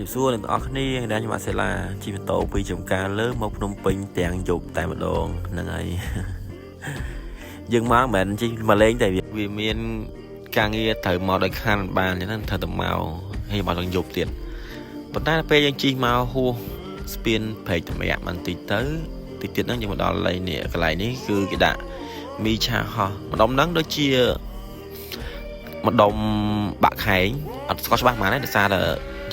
រាបសួរអ្នកទាំងអស់គ្នាដែលខ្ញុំអាសេឡាជិះម៉ូតូពីចំការលើមកភ្នំពេញទាំងយប់តែម្ដងហ្នឹងហើយ យើងមកមិនមែនជិះមកលេងតែវាមានការងារត្រូវមកដោយខានមិនបានអញ្ចឹងត្រូវតែមកហើយមកដល់យប់ទៀតប៉ុន្តែពេលយើងជិះមកហួសស្ពានព្រែកតម្រាក់បន្តិចទៅតិចទៀតហ្នឹងយើងមកដល់កន្លែងនេះកន្លែងនេះគឺគេដាក់មីឆាហោះម្ដុំហ្នឹងដូចជាម្ដុំបាក់ខែងអត់ស្គាល់ច្បាស់ហ្មងទេដោយសារតែ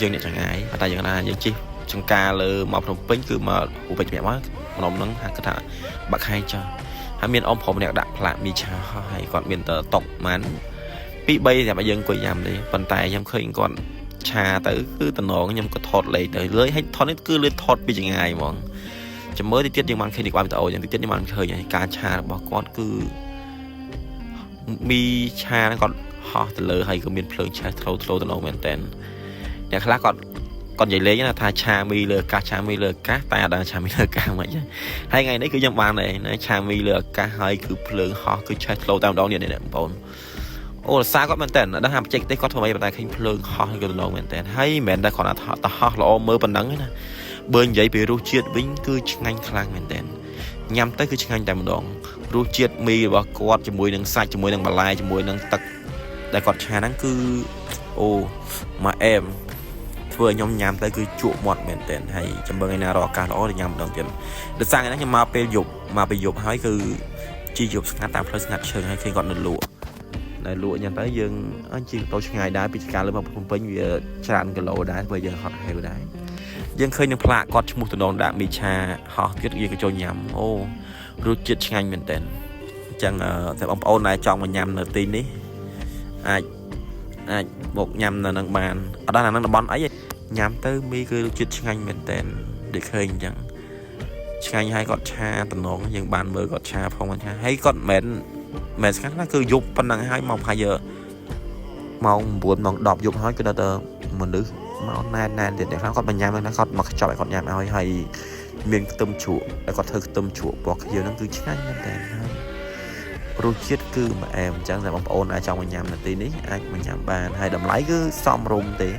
យើងអ្នកចង្ងាយប៉ុន្តែយើងណាយើងជិះចង្ការលើមកភ្នំពេញគឺមកហួសពេជ្រម្នាក់មកម្ដុំហ្នឹងហៅគេថាបាក់ខែងចុះហើយមានអ៊ំប្រុសម្នាក់ដាក់ផ្លាកមីឆាហោះហើយគាត់មានតែតុកម៉ាន់2 3សម្រាប់ឲ្យយើងអង្គុយញ៉ាំទេប៉ុន្តែខ្ញុំឃើញគាត់ឆាទៅគឺតំណងខ្ញុំក៏ថតលេខទៅលើហើយថតនេះគឺលើថតពីចង្ងាយហ្មងចាំមើលតិចទៀតយើងបានឃើញនេះក្បាលវីដេអូយ៉ាងតិចទៀតយើងបានឃើញហើយការឆារបស់គាត់គឺមីឆាហ្នឹងគាត់ហោះទៅលើហើយក៏មានភ្លើងឆេះធ្លោធ្លោតំណងមែនតើអ្នកខ្លះគាត់គាត់និយាយលេងណាថាឆាមីលើអាកាសឆាមីលើអាកាសតែអត់ដឹងឆាមីលើអាកាសមិនចឹងហើយថ្ងៃនេះគឺខ្ញុំបានដែរណាឆាមីលើអាកាសហើយគឺភ្លើងហោះគឺឆេះធ្លោតែម្ដងនេះនេះបងប្អូនអូរសាគាត់មែនតើដឹងថាបច្ចេកទេសគាត់ធ្វើអីប៉ុន្តែឃើញភ្លើងហោះគឺតំណងមែនតើហើយមិនមែនតែគ្រាន់តែតហោះល្អមើលប៉ុណ្ណឹងទេណាបើនិយាយពីរសជាតិវិញគឺឆ្ងាញ់ខ្លាំងមែនតើញ៉ាំទៅគឺឆ្ងាញ់តែម្ដងរសជាតិមីរបស់គាត់ជាមួយនឹងសាច់ជាមួយនឹងបន្លែជាមួយនឹងទឹកដែលគាត់ឆាហ្នឹងគឺអូមកអែមធ្វើឲ្យខ្ញុំញ៉ាំទៅគឺជក់មាត់មែនតើហើយចាំមើលថ្ងៃណារកឱកាសល្អទៅញ៉ាំម្ដងទៀតដោយសារថ្ងៃនេះខ្ញុំមកពេលយប់មកពេលយប់ហើយគឺជីយប់ស្ងាត់តាមផ្លូវស្ងាត់ឈឹងហើយឃើញគាត់នៅលក់នៅលក់អញ្ចឹងទៅយើងអញជិះទៅឆ្ងាយដែរពីចការលើមកភ្នំពេញវាច្រើនគីឡូដែរធ្វើយើងហត់ហេវដែរយើងឃើញនឹងផ្លាកគាត់ឈ្មោះតំណងដាក់មីឆាហោះទៀតយើងក៏ចូលញ៉ាំអូរសជាតិឆ្ងាញ់មែនតើអញ្ចឹងតែបងប្អូនដែលចង់មកញ៉ាំនៅទីនេះអាចអាចមកញ៉ាំនៅនឹងបានអត់ដឹងអានឹងតំបន់អីទេញ៉ាំទៅមីគឺរសជាតិឆ្ងាញ់មែនតើដូចឃើញអញ្ចឹងឆ្ងាញ់ហើយគាត់ឆាតំណងយើងបានមើលគាត់ឆាផងគាត់ឆាហើយគាត់មិនមែនស្ងាត់ណាគឺយប់ប៉ុណ្ណឹងហើយមកប្រហែលជាម៉ោង9ម៉ោង10យប់ហើយគឺដល់តែមនុស្សមកណែនណែនទៀតអ្នកខ្លះគាត់មកញ៉ាំណាគាត់មកខ្ចប់ឲ្យគាត់ញ៉ាំឲ្យហើយមានខ្ទឹមជ្រក់ដែលគាត់ធ្វើខ្ទឹមជ្រក់ពណ៌ខៀវហ្នឹងគឺឆ្ងាញ់មែនតើហើយរសជាតិគឺមកអែមអញ្ចឹងតែបងប្អូនអាចចង់មកញ៉ាំនៅទីនេះអាចមកញ៉ាំបានហើយតម្លៃគឺសមរម្យទេ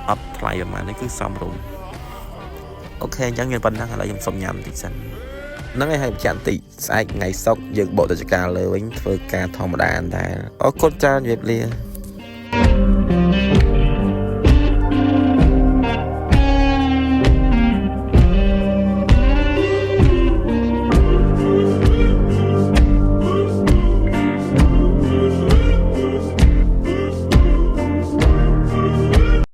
អត់ថ្លៃប្រហែលនេះគឺសមរម្យ OK អញ្ចឹងមានប៉ុណ្ណឹងឥឡូវខ្ញុំសុំញ៉ាំបន្តិចសិនហ្នឹងហើយហើយបញ្ជាក់បន្តិចស្អែកថ្ងៃសុក្រយើងបកទៅចការលើវិញធ្វើការធម្មតាតែអរគុណច្រើនជម្រាបលា។